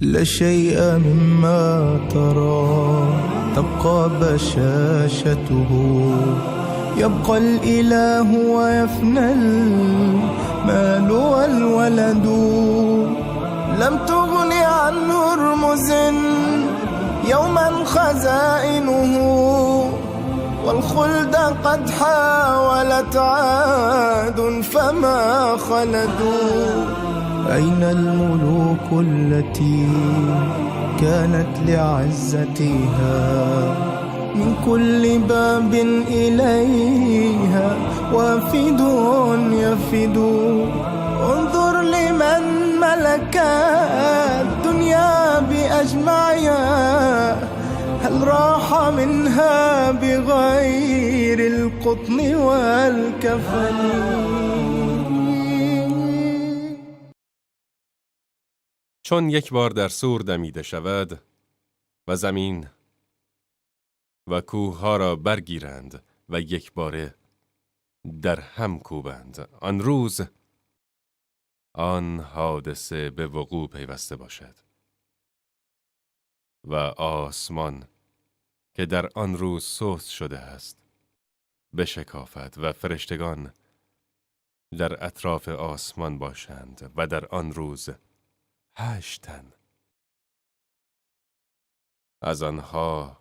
لا شيء مما ترى تبقى بشاشته، يبقى الإله ويفنى المال والولد. لم تغن عن هرمز يوما خزائنه، والخلد قد حاولت عاد فما خلدوا. أين الملوك التي كانت لعزتها من كل باب إليها وافد يفد؟ انظر لمن ملك الدنيا بأجمعها، هل راح منها بغير القطن والكفن؟ چون یک بار در صور دمیده شود و زمین و کوه را برگیرند و یک باره در هم کوبند، آن روز آن حادثه به وقوع پیوسته باشد و آسمان که در آن روز سست شده است بشکافد و فرشتگان در اطراف آسمان باشند و در آن روز 8 تن از آنها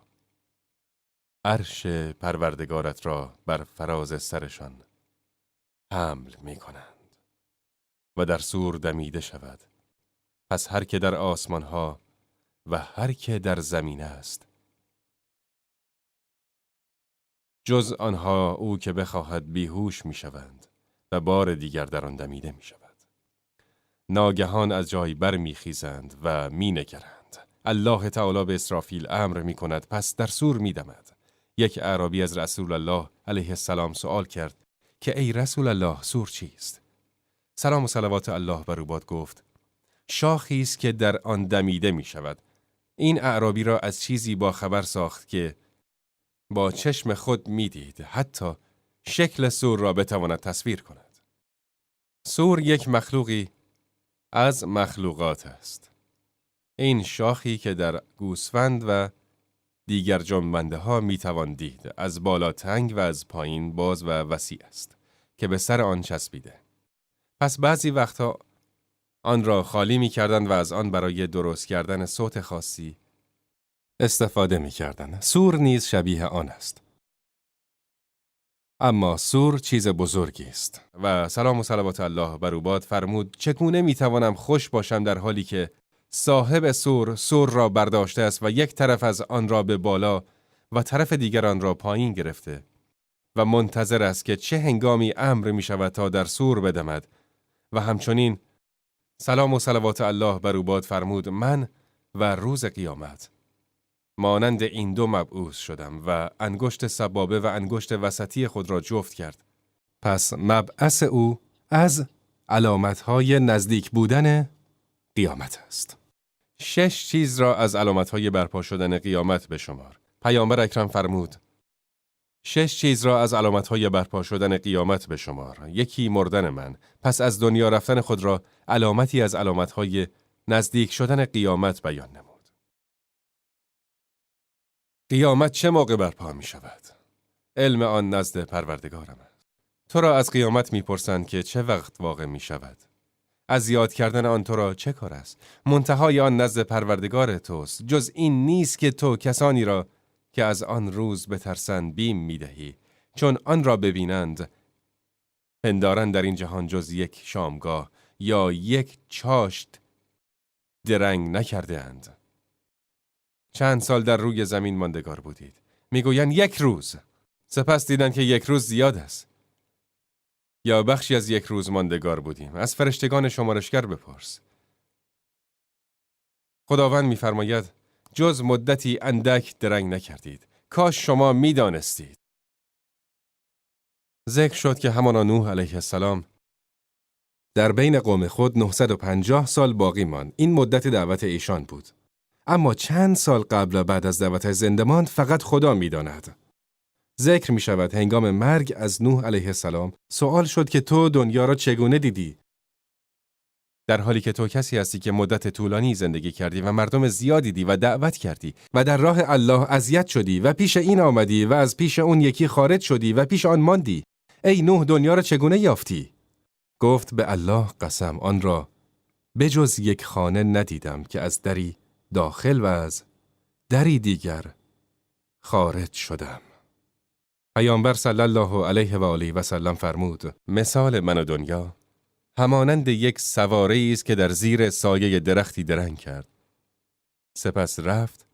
عرش پروردگارت را بر فراز سرشان حمل می کنند و در صور دمیده شود. پس هر که در آسمان ها و هر که در زمین است جز آنها او که بخواهد بیهوش می شوند و بار دیگر در آن دمیده می شود. ناگهان از جای بر می خیزند و می نگرند. الله تعالی به اسرافیل امر می کند، پس در صور می دمد. یک اعرابی از رسول الله علیه السلام سوال کرد که ای رسول الله، صور چیست؟ سلام و صلوات الله بر او باد گفت: شاخی است که در آن دمیده می شود. این اعرابی را از چیزی با خبر ساخت که با چشم خود می دید، حتی شکل صور را بتواند تصویر کند. صور یک مخلوقی از مخلوقات است. این شاخی که در گوسفند و دیگر جنبنده ها می توان دید، از بالا تنگ و از پایین باز و وسیع است که به سر آن چسبیده. پس بعضی وقتها آن را خالی می کردند و از آن برای درست کردن صوت خاصی استفاده می کردند. صور نیز شبیه آن است. اما صور چیز بزرگی است و سلام و صلوات الله بر او باد فرمود: چگونه می توانم خوش باشم در حالی که صاحب صور، صور را برداشته است و یک طرف از آن را به بالا و طرف دیگر آن را پایین گرفته و منتظر است که چه هنگامی امر می شود تا در صور بدمد. و همچنین سلام و صلوات الله بر او باد فرمود: من و روز قیامت مانند این دو مبعوث شدم و انگشت سبابه و انگشت وسطی خود را جفت کرد. پس مبعث او از علامتهای نزدیک بودن قیامت است. 6 چیز را از علامتهای برپا شدن قیامت بشمار. پیامبر اکرم فرمود: 6 چیز را از علامتهای برپا شدن قیامت بشمار. یکی مردن من، پس از دنیا رفتن خود را علامتی از علامتهای نزدیک شدن قیامت بیان نمود. قیامت چه موقع برپا می شود؟ علم آن نزد پروردگارم است. تو را از قیامت می پرسند که چه وقت واقع می شود. از یاد کردن آن تو را چه کار است؟ منتهای آن نزد پروردگار توست. جز این نیست که تو کسانی را که از آن روز بترسند بیم می دهی. چون آن را ببینند پندارند در این جهان جز یک شامگاه یا یک چاشت درنگ نکرده اند. چند سال در روی زمین ماندگار بودید؟ میگویند یک روز. سپس دیدند که یک روز زیاد است. یا بخشی از یک روز ماندگار بودیم. از فرشتگان شمارشگر بپرس. خداوند می‌فرماید جز مدتی اندک درنگ نکردید. کاش شما می‌دانستید. ذکر شد که همانا نوح علیه السلام در بین قوم خود 950 سال باقی ماند. این مدت دعوت ایشان بود. اما چند سال قبل و بعد از دعوت زنده ماند فقط خدا می‌داند. ذکر می شود هنگام مرگ از نوح علیه السلام سوال شد که تو دنیا را چگونه دیدی؟ در حالی که تو کسی هستی که مدت طولانی زندگی کردی و مردم زیادی دی و دعوت کردی و در راه الله اذیت شدی و پیش این آمدی و از پیش اون یکی خارج شدی و پیش آن ماندی. ای نوح، دنیا را چگونه یافتی؟ گفت به الله قسم، آن را بجز یک خانه ندیدم که از دری داخل و از دری دیگر خارج شدم. پیامبر صلی الله علیه و آله و سلم فرمود: مثال من و دنیا همانند یک سواره است که در زیر سایه درختی درنگ کرد، سپس رفت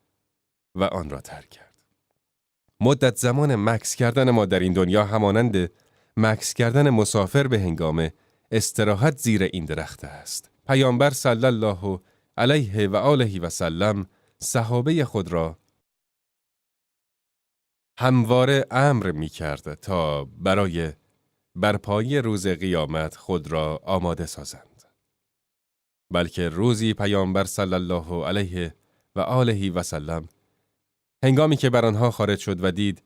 و آن را ترک کرد. مدت زمان مکث کردن ما در این دنیا همانند مکث کردن مسافر به هنگام استراحت زیر این درخت است. پیامبر صلی الله علیه و آله و سلم صحابه خود را همواره امر می کرد تا برای برپایی روز قیامت خود را آماده سازند. بلکه روزی پیامبر صلی الله علیه و آله و سلم هنگامی که بر آنها خارج شد و دید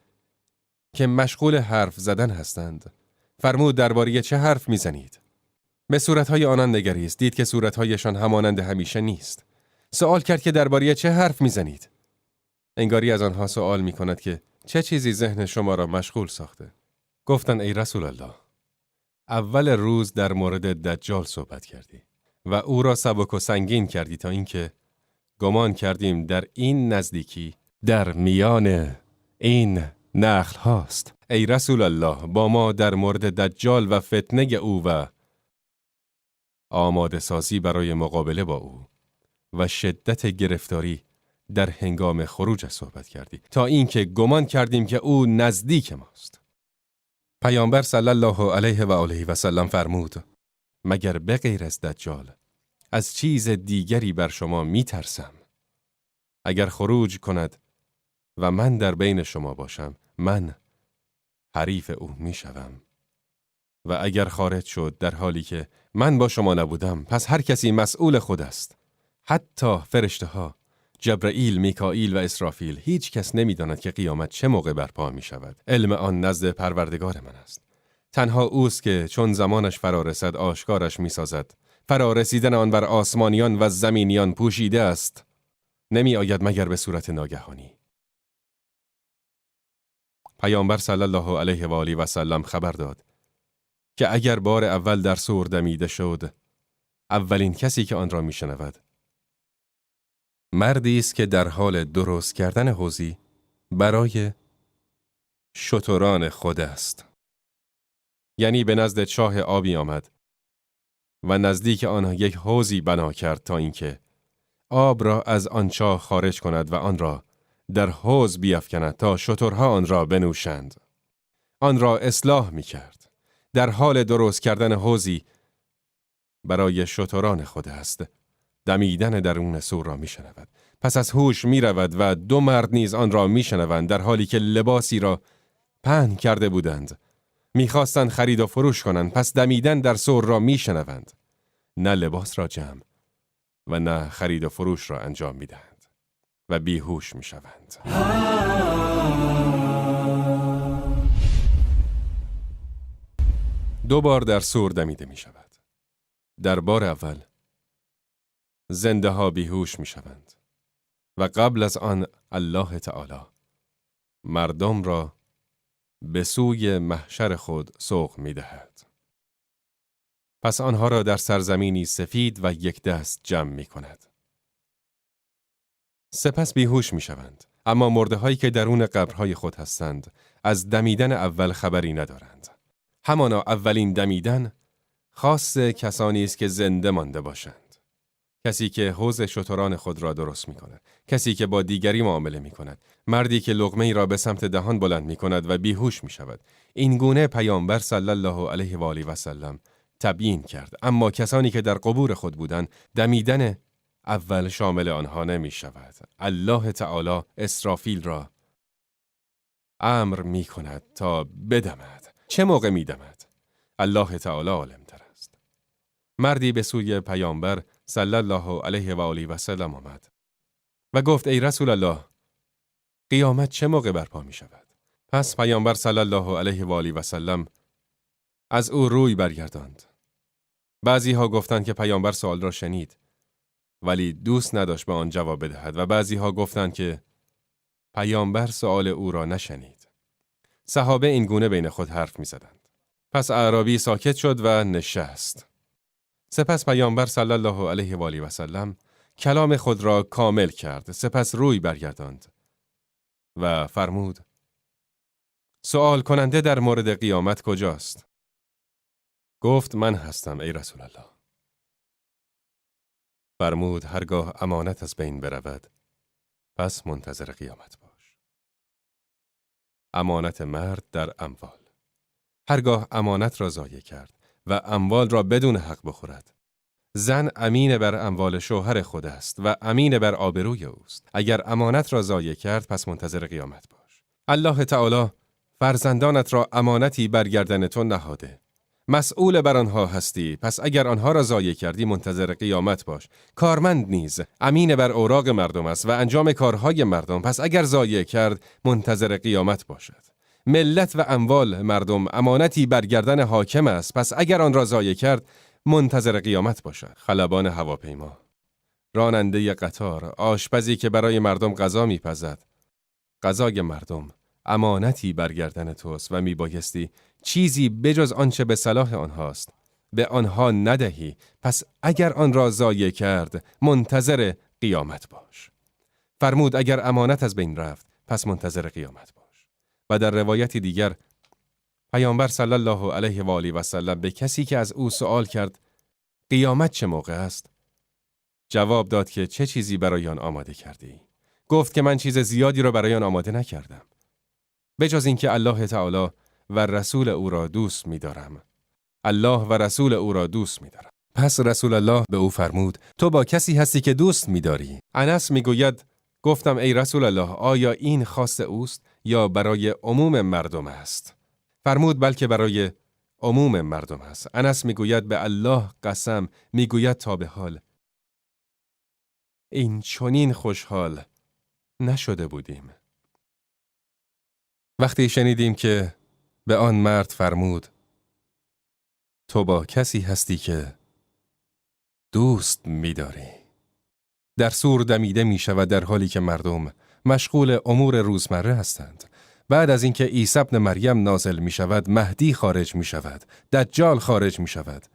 که مشغول حرف زدن هستند، فرمود درباره چه حرف میزنید؟ به صورتهای آنان نگریست، دید که صورتهایشان همانند همیشه نیست. سوال کرد که درباره چه حرف میزنید؟ انگاری از آنها سوال میکند که چه چیزی ذهن شما را مشغول ساخته؟ گفتند ای رسول الله، اول روز در مورد دجال صحبت کردی و او را سبک و سنگین کردی تا اینکه گمان کردیم در این نزدیکی در میان این نخل هاست. ای رسول الله، با ما در مورد دجال و فتنه او و آماده سازی برای مقابله با او و شدت گرفتاری در هنگام خروج صحبت کردی تا اینکه گمان کردیم که او نزدیک ماست. پیامبر صلی الله علیه و آله و سلم فرمود: مگر به غیر از دجال از چیز دیگری بر شما می ترسم؟ اگر خروج کند و من در بین شما باشم، من حریف او می شوم. و اگر خارج شد در حالی که من با شما نبودم، پس هر کسی مسئول خود است. حتی فرشته ها، جبرئیل، میکائیل و اسرافیل، هیچ کس نمی داند که قیامت چه موقع برپا می شود. علم آن نزد پروردگار من است. تنها اوست که چون زمانش فرا رسد آشکارش می سازد. فرا رسیدن آن بر آسمانیان و زمینیان پوشیده است. نمی آید مگر به صورت ناگهانی. پیامبر صلی الله علیه و آله و سلم خبر داد که اگر بار اول در صور دمیده شد، اولین کسی که آن را می شنود مردی است که در حال درست کردن حوضی برای شتران خود است. یعنی به نزد چاه آبی آمد و نزدیک آن یک حوضی بنا کرد تا اینکه آب را از آن چاه خارج کند و آن را در حوض بیفکند تا شترها آن را بنوشند. آن را اصلاح می کرد. در حال درست کردن حوضی برای شتران خود است. دمیدن درون سور را می شنود. پس از هوش می رود و دو مرد نیز آن را می شنوند در حالی که لباسی را پهن کرده بودند. می خواستند خرید و فروش کنند، پس دمیدن در سور را می شنوند. نه لباس را جمع و نه خرید و فروش را انجام می دهند و بیهوش می شوند. دو بار در سور دمیده می شود. در بار اول زنده ها بیهوش می شوند و قبل از آن الله تعالی مردم را به سوی محشر خود سوق می دهد. پس آنها را در سرزمینی سفید و یک دست جمع می کند. سپس بیهوش می شوند. اما مرده هایی که درون قبرهای خود هستند از دمیدن اول خبری ندارند. همانا اولین دمیدن خاص کسانی است که زنده مانده باشند. کسی که حوض شتران خود را درست می کند، کسی که با دیگری معامله می کند، مردی که لقمه ای را به سمت دهان بلند می کند و بیهوش می شود. این گونه پیامبر صلی الله علیه و آله و سلم تبیین کرد. اما کسانی که در قبور خود بودند، دمیدن اول شامل آنها نمی شود. الله تعالی اسرافیل را امر می کند تا بدمد. چه موقع می دمد؟ الله تعالی عالم تر است. مردی به سوی پیامبر صلی الله علیه و آله و سلم آمد و گفت ای رسول الله، قیامت چه موقع برپا می شود؟ پس پیامبر صلی الله علیه و آله و سلم از او روی برگرداند بعضی ها گفتند که پیامبر سوال را شنید ولی دوست نداشت به آن جواب بدهد و بعضی ها گفتند که پیامبر سوال او را نشنید. صحابه این گونه بین خود حرف می زدند. پس اعرابی ساکت شد و نشست. سپس پیامبر صلی الله علیه و آله و سلم کلام خود را کامل کرد. سپس روی برگرداند و فرمود: سوال کننده در مورد قیامت کجاست؟ گفت: من هستم ای رسول الله. فرمود: هرگاه امانت از بین برود پس منتظر قیامت باش. امانت مرد در اموال. هرگاه امانت را ضایع کرد و اموال را بدون حق بخورد. زن امین بر اموال شوهر خود است و امین بر آبروی اوست. اگر امانت را ضایع کرد پس منتظر قیامت باش. الله تعالی فرزندانت را امانتی بر گردن تو نهاده. مسئول بر آنها هستی، پس اگر آنها را ضایع کردی منتظر قیامت باش. کارمند نیز امین بر اوراق مردم است و انجام کارهای مردم، پس اگر ضایع کرد منتظر قیامت باشد. ملت و اموال مردم امانتی بر گردن حاکم است، پس اگر آن را ضایع کرد منتظر قیامت باشد. خلبان هواپیما، راننده قطار، آشپزی که برای مردم غذا میپزد، غذای مردم امانتی بر گردن توست و میبایستی چیزی بجز آنچه به صلاح آنهاست به آنها ندهی، پس اگر آن را ضایع کرد منتظر قیامت باش. فرمود اگر امانت از بین رفت پس منتظر قیامت باش. و در روایتی دیگر پیامبر صلی الله علیه و آله و سلم به کسی که از او سوال کرد قیامت چه موقع است؟ جواب داد که چه چیزی برای آن آماده کردی؟ گفت که من چیز زیادی را برای آن آماده نکردم، بجز اینکه الله تعالی و رسول او را دوست می‌دارم. الله و رسول او را دوست می‌دارم. پس رسول الله به او فرمود تو با کسی هستی که دوست می‌داری. انس می‌گوید گفتم ای رسول الله آیا این خاص اوست یا برای عموم مردم است؟ فرمود بلکه برای عموم مردم است. انس میگوید به الله قسم، میگوید تا به حال این چنین خوشحال نشده بودیم. وقتی شنیدیم که به آن مرد فرمود تو با کسی هستی که دوست می‌داری. در سور دمیده می شود در حالی که مردم مشغول امور روزمره هستند. بعد از اینکه عیسی ابن مریم نازل می شود، مهدی خارج می شود، دجال خارج می شود،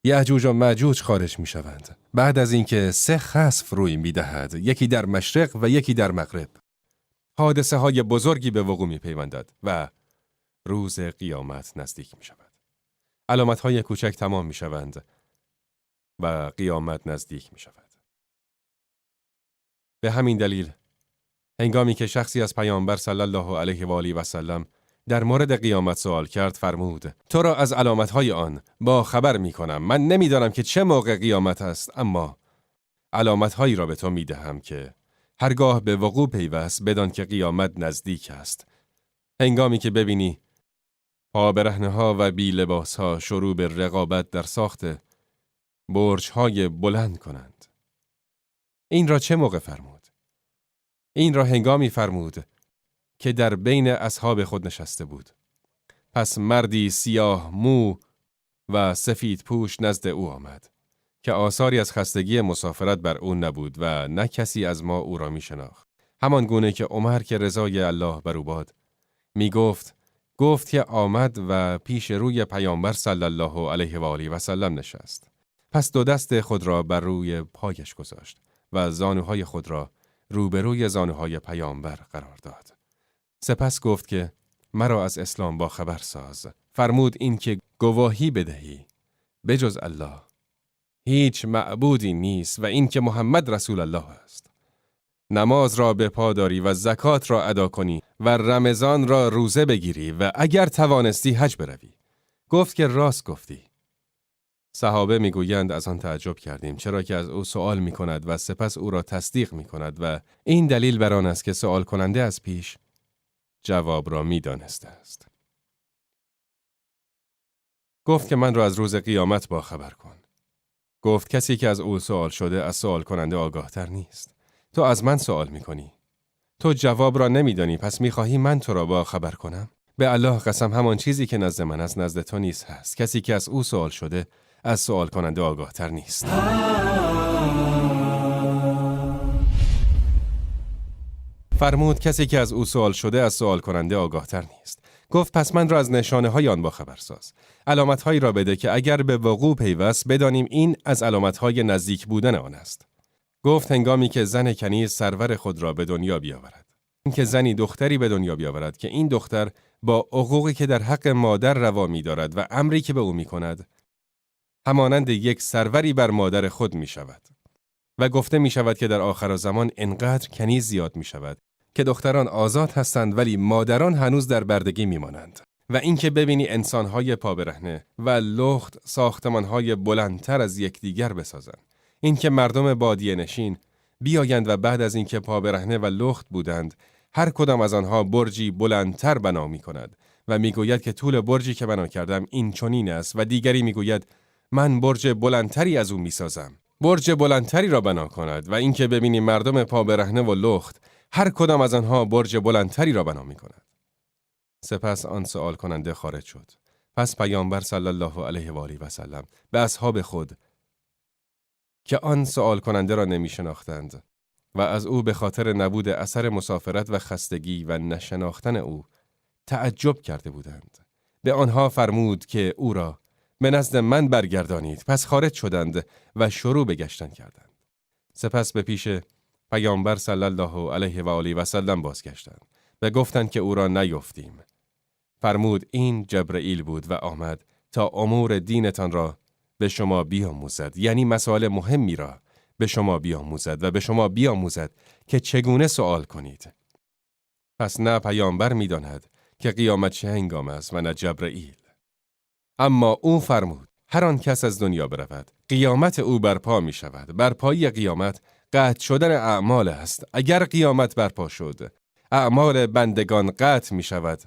یأجوج و مأجوج خارج می شوند. بعد از اینکه 3 خسف روی می دهد، یکی در مشرق و یکی در مغرب، حادثه های بزرگی به وقوع می پیوندد و روز قیامت نزدیک می شود. علامت های کوچک تمام می شوند و قیامت نزدیک می شود. به همین دلیل هنگامی که شخصی از پیامبر صلی الله علیه و آله و سلم در مورد قیامت سوال کرد فرمود تو را از علامت‌های آن با خبر می‌کنم. من نمی‌دانم که چه موقع قیامت است، اما علامت‌هایی را به تو می‌دهم که هرگاه به وقوع پیوست بدان که قیامت نزدیک است. هنگامی که ببینی پابرهنه‌ها و بی لباس‌ها شروع به رقابت در ساخت برج‌های بلند کنند. این را چه موقع فرمود؟ این را هنگامی فرمود که در بین اصحاب خود نشسته بود. پس مردی سیاه مو و سفید پوش نزد او آمد که آثاری از خستگی مسافرت بر او نبود و نه کسی از ما او را می شناخت. همان گونه که عمر که رضای الله بر او باد می گفت، گفت که آمد و پیش روی پیامبر صلی الله علیه و آله و سلم نشست. پس دو دست خود را بر روی پایش گذاشت و زانوهای خود را روبروی زانوهای پیامبر قرار داد. سپس گفت که مرا از اسلام با خبر ساز. فرمود این که گواهی بدهی بجز الله هیچ معبودی نیست و این که محمد رسول الله است. نماز را به پا داری و زکات را ادا کنی و رمضان را روزه بگیری و اگر توانستی حج بروی. گفت که راست گفتی. صحابه میگویند از آن تعجب کردیم، چرا که از او سوال میکند و سپس او را تصدیق میکند و این دلیل بر آن است که سوال کننده از پیش جواب را میدانسته است. گفت که من را از روز قیامت با خبر کن. گفت کسی که از او سوال شده از سوال کننده آگاه تر نیست. تو از من سوال میکنی. تو جواب را نمیدانی، پس میخواهی من تو را با خبر کنم؟ به الله قسم همان چیزی که نزد من است نزد تو نیز هست. کسی که از او سوال شده از سوال کننده آگاه تر نیست. فرمود کسی که از او سوال شده از سوال کننده آگاه تر نیست. گفت پس من را از نشانه های آن باخبر ساز. علامت هایی را بده که اگر به وقوع پیوست بدانیم این از علامت های نزدیک بودن آن است. گفت هنگامی که زن کنیز سرور خود را به دنیا بیاورد. اینکه زنی دختری به دنیا بیاورد که این دختر با حقوقی که در حق مادر روا می‌دارد و امری که به او می‌کند همانند یک سروری بر مادر خود می‌شود. و گفته می‌شود که در آخر زمان انقدر کنیز زیاد می‌شود که دختران آزاد هستند ولی مادران هنوز در بردگی می‌مانند. و اینکه ببینی انسان‌های پابرهنه و لخت ساختمان‌های بلندتر از یکدیگر بسازند. اینکه مردم بادیه نشین بیایند و بعد از اینکه پابرهنه و لخت بودند هر کدام از آنها برجی بلندتر بنا می‌کند و می‌گوید که طول برجی که بنا کردم این چنین است و دیگری می‌گوید من برج بلندتری از او می‌سازم. برج بلندتری را بنا کند و اینکه ببینی مردم پابرهنه و لخت هر کدام از آنها برج بلندتری را بنا می‌کند. سپس آن سوال کننده خارج شد. پس پیامبر صلی الله علیه و آله و سلم به اصحاب خود که آن سوال کننده را نمی شناختند و از او به خاطر نبود اثر مسافرت و خستگی و نشناختن او تعجب کرده بودند، به آنها فرمود که او را به نزد من برگردانید. پس خارج شدند و شروع به گشتن کردند. سپس به پیش پیامبر صلی الله علیه و آله و سلم بازگشتند و گفتند که او را نیافتیم. فرمود این جبرئیل بود و آمد تا امور دینتان را به شما بیاموزد، یعنی مسائل مهمی را به شما بیاموزد و به شما بیاموزد که چگونه سوال کنید. پس نه پیامبر می‌داند که قیامت چه هنگام است و نه جبرئیل. اما او فرمود هر آن کس از دنیا برود قیامت او برپا می شود. برپایی قیامت قطع شدن اعمال است. اگر قیامت برپا شد اعمال بندگان قطع می شود،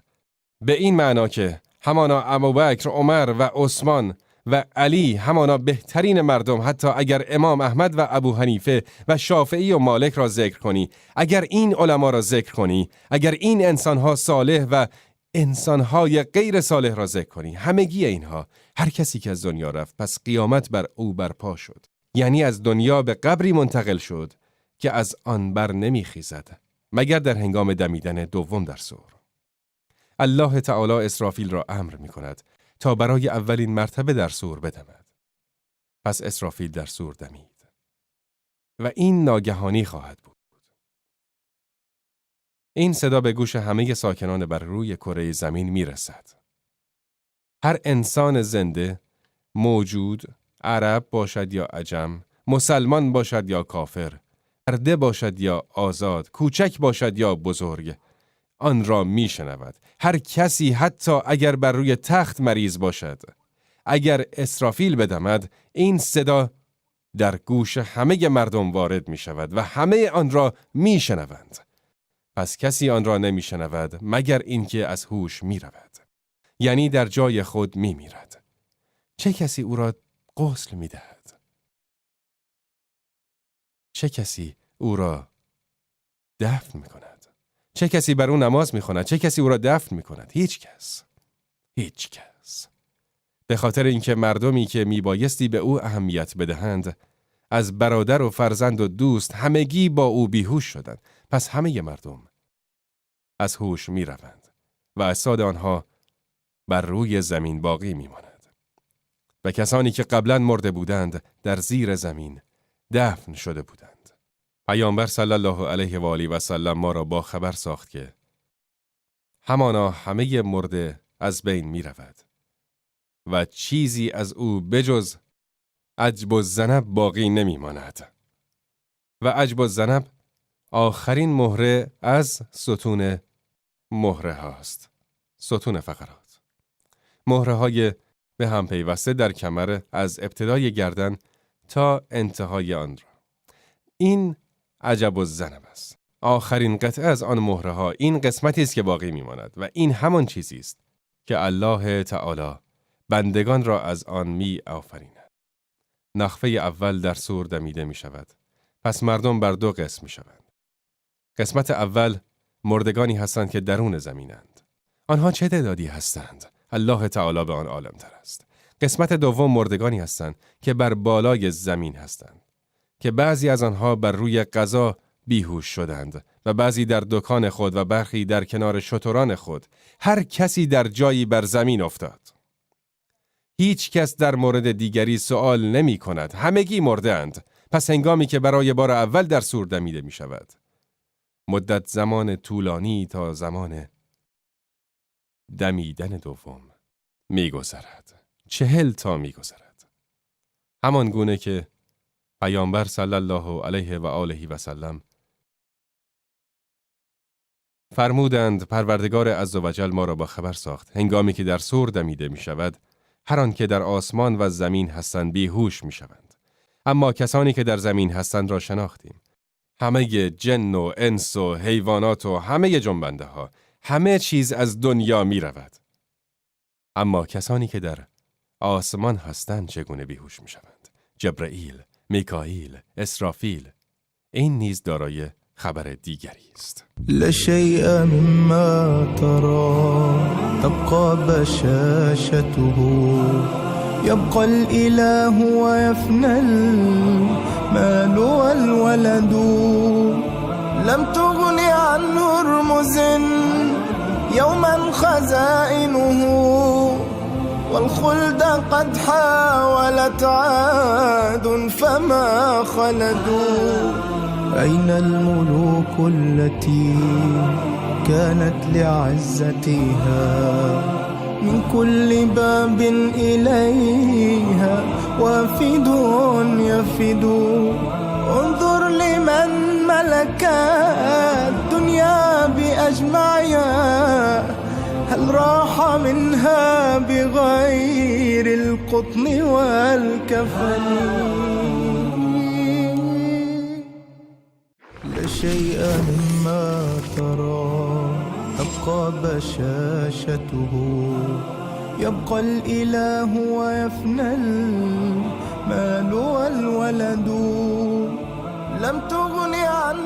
به این معنا که همانا ابوبکر، عمر و عثمان و علی همانا بهترین مردم، حتی اگر امام احمد و ابو حنیفه و شافعی و مالک را ذکر کنی، اگر این علما را ذکر کنی، اگر این انسانها صالح و انسانهای غیر صالح را ذکر کنی، همگی اینها، هر کسی که از دنیا رفت پس قیامت بر او برپا شد، یعنی از دنیا به قبری منتقل شد که از آن بر نمیخیزد مگر در هنگام دمیدن دوم در صور. الله تعالی اسرافیل را امر می کند تا برای اولین مرتبه در صور بدمد. پس اسرافیل در صور دمید و این ناگهانی خواهد بود. این صدا به گوش همه ساکنان بر روی کره زمین می رسد. هر انسان زنده، موجود، عرب باشد یا عجم، مسلمان باشد یا کافر، برده باشد یا آزاد، کوچک باشد یا بزرگ، آن را می شنود. هر کسی حتی اگر بر روی تخت مریض باشد، اگر اسرافیل بدمد، این صدا در گوش همه مردم وارد می شود و همه آن را می شنوند. پس کسی آن را نمی شنود مگر اینکه از هوش می رود، یعنی در جای خود می میرد. چه کسی او را غسل می دهد؟ چه کسی او را دفن می کند؟ چه کسی بر او نماز می خواند؟ چه کسی او را دفن می کند؟ هیچ کس. هیچ کس. به خاطر اینکه مردمی که می بایستی به او اهمیت بدهند، از برادر و فرزند و دوست همگی با او بیهوش شدند. پس همه مردم از هوش می روند و اجساد آنها بر روی زمین باقی می ماند. و کسانی که قبلا مرده بودند در زیر زمین دفن شده بودند. پیامبر صلی الله علیه و آله و سلم ما را با خبر ساخت که همانا همه مرده از بین می رود و چیزی از او بجز عجب الذنب باقی نمی ماند. و عجب الذنب آخرین مهره از ستون مهره هاست، ستون فقرات، مهره های به هم پیوسته در کمر از ابتدای گردن تا انتهای آن را. این عجب الذنب است. آخرین قطعه از آن مهره ها این قسمتی است که باقی میماند و این همان چیزی است که الله تعالی بندگان را از آن می آفریند. نخفه اول در صور دمیده می شود. پس مردم بر دو قسم می شوند. قسمت اول مردگانی هستند که درون زمینند. آنها چه تعدادی هستند؟ الله تعالی به آن عالم تر است. قسمت دوم مردگانی هستند که بر بالای زمین هستند که بعضی از آنها بر روی غذا بیهوش شدند و بعضی در دکان خود و برخی در کنار شتران خود. هر کسی در جایی بر زمین افتاد. هیچ کس در مورد دیگری سوال نمی کند. همگی مردند. پس هنگامی که برای بار اول در صور دمیده می شود، مدت زمان طولانی تا زمان دمیدن دوم می گذرد. 40 تا می گذرد. همان گونه که پیامبر صلی الله علیه و آله و سلم فرمودند پروردگار عزوجل ما را با خبر ساخت. هنگامی که در صور دمیده می شود، هر آن که در آسمان و زمین هستند بیهوش می شوند. اما کسانی که در زمین هستند را شناختیم. همه جن و انس و حیوانات و همه جنبنده ها، همه چیز از دنیا می رود. اما کسانی که در آسمان هستند چگونه بیهوش می شوند؟ جبرئیل، میکائیل، اسرافیل. این نیز دارای خبر دیگری است. لا شيء مما ترى تبقى بشاشته، يبقى الإله ويفنى المال والولد. لم تغن عن هرمز يوما خزائنه، والخلد قد حاولت عاد فما خلدوا. أين الملوك التي كانت لعزتها من كل باب إليها وافد يفد؟ انظر لمن ملك الدنيا بأجمعها، هل راح منها بغير القطن والكفن؟ لا شيء مما ترى تبقى بشاشته، يبقى الإله ويفنى المال والولد. لم تغن عن